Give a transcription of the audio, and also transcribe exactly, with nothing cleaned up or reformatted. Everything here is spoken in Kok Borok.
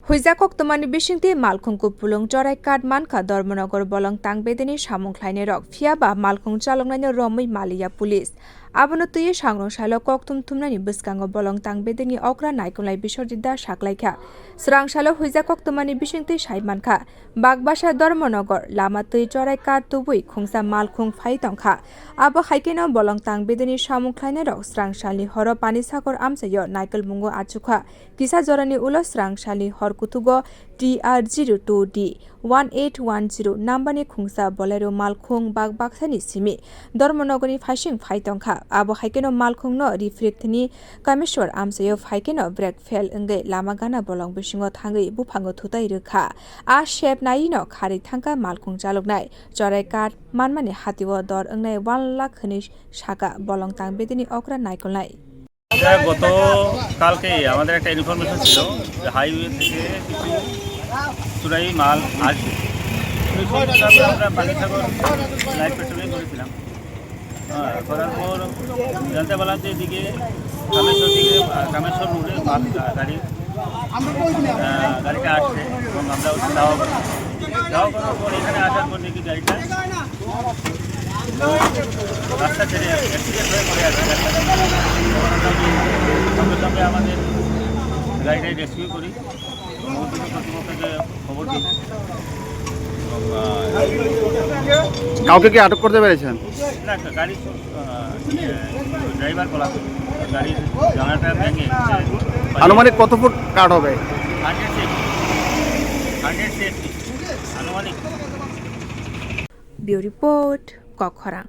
Huijak koktwmani bisingtwi malkhung kupulung chorai kat mankha Dharmanagar bolong tangbedini samung khlainairok, phiyaba malkhung chaloknaino romwi maliya police. Abono twiwi sangrong salo kokthum thumnani bwskango bolong tangbedini okra naikolnai Biswajit Das saklaikha. Srang salo huijak koktwmani bisingtwi sai mankha, Bagbasa Dharmanagar lama twi chorai kat tubui khungsa malkhung phai tongkha. Abo haikheno bolong tangbedini samung khlainairok srang salni horo Panisagar amchaio naikolmungo achukha. Kisa jorani ulo srang salni hor kuthugo T R zero two D one eight one zero numberni khungsa Bolero malkhung bak baksani simi Dharmanagarni phaising phai tongkha. Abo haikheno malkhungno rifrikthani Kameswar amchaio phaikheno brake fail wngwi lama gana bolong bisingo thangwi buphango thutai rwkha. A sep naino kharwi thangkha malkhung chaloknai. Chorai kat manmani hatio dor wngnai one lakh hwnwi saka bolong tangbedini okra naikolnai. এটা গত কালকে আমাদের একটা ইনফরমেশন ছিল যে হাইওয়ে থেকে কিছু চোরাই মাল আসবে। ওই সব হিসাবে আমরা পানিসাগর লাইভ পেট্রোলিং করেছিলাম। হ্যাঁ, করার পর জানতে পারলাম যে এদিকে কামেশ্বর দিকে, আহ, কামেশ্বর রোডে মাল গা-, গাড়ি, আহ, গাড়িটা আসছে এবং আমরা ওখানে দাওয়া করি। দাওয়া করার পর এখানে আসার পর দেখি গাড়িটা রাস্তা ছেড়ে অ্যাক্সিডেন্ট হয়ে পড়ে আছে। সঙ্গে সঙ্গে আমাদের গাড়িটাই রেস্কিউ করি, সমস্ত কর্তৃপক্ষকে খবর দিই। এবং, আহ, কাউকে কি আটক করতে পেরেছেন? না, একটা গাড়ি, আহ, ড্রাইভার বলা, গাড়ির জানালাটা ভেঙে আনুমানিক কত ফুট কাট হবে? হান্ড্রেড সেফটি, হান্ড্রেড সেফটি আনুমানিক। Bureau Report, Kokkhorang.